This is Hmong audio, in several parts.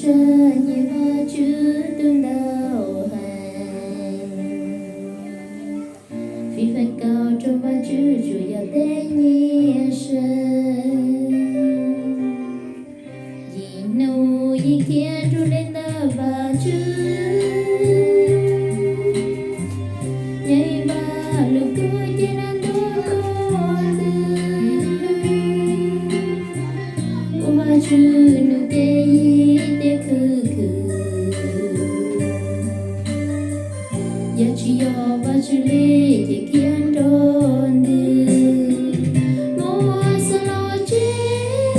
Tsa nyiam Vajtswv tus ntau heev, fij feem kaum rau Vajtswv tsuas yog tej nyiaj seb. Yim hnub yim khiav rau lej ntawm Vajtswv, nyeem Vajluskub ces lam ntuj tuaj ntws, ua Vajtswv nus ces yim tej khwv khwv. Yog tsis yog Vajtswv li ces khiav nrog ntws, muab xav los tsis,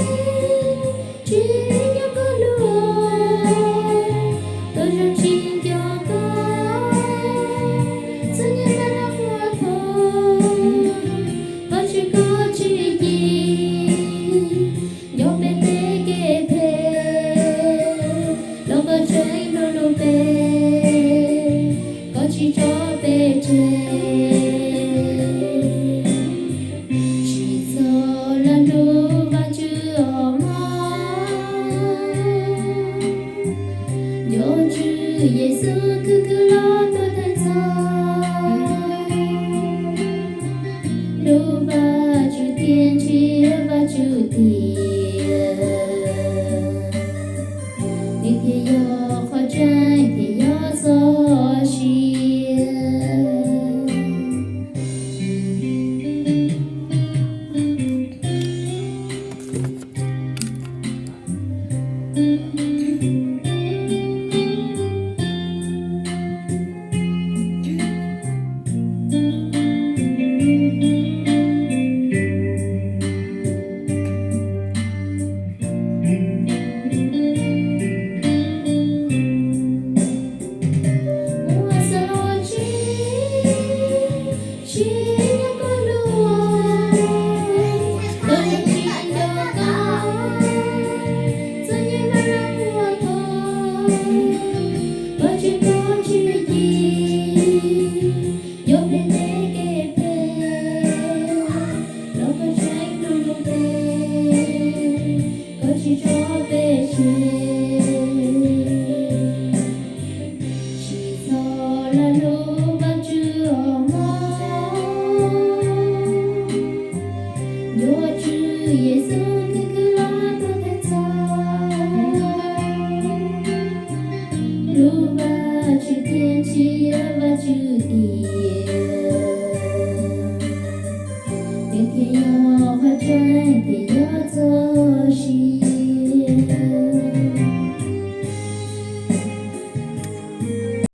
tsis nyob koj lub, tus zoo tsis nco koj, txom nyem ntau los qhuav thoob, Vajtswv koj tsis ci, nyob pem tej kev phem, los koj tseem nrug lub npe, koj tsis tso peb tseg. Tsis txhob lam hlub Vajtswv os mog, nco Tswv Yexus khwv khwv los tuag theej txhoj, hlub Vajtswv tiag, ntshiab Vajtswv tiag, nws thiaj yog qhov tseeb thiaj yog txoj sia. Muab xav los tsis, tsis nyob koj lub, tus zoo tsis nco koj, txom nyem ntau los qhuav thoob, Vajtswv koj tsis ci, nyob pem tej kev phem, los koj tseem nrug lub npe, koj tsis tso peb tseg. Tsis txhob lam hlub Vajtswv os mog, nco Tswv Yexus khwv khwv los tuag theej txhoj, hlub Vajtswv tiag, ntshiab Vajtswv tiag, nws thiaj yog qhov tseeb thiaj yog txoj sia.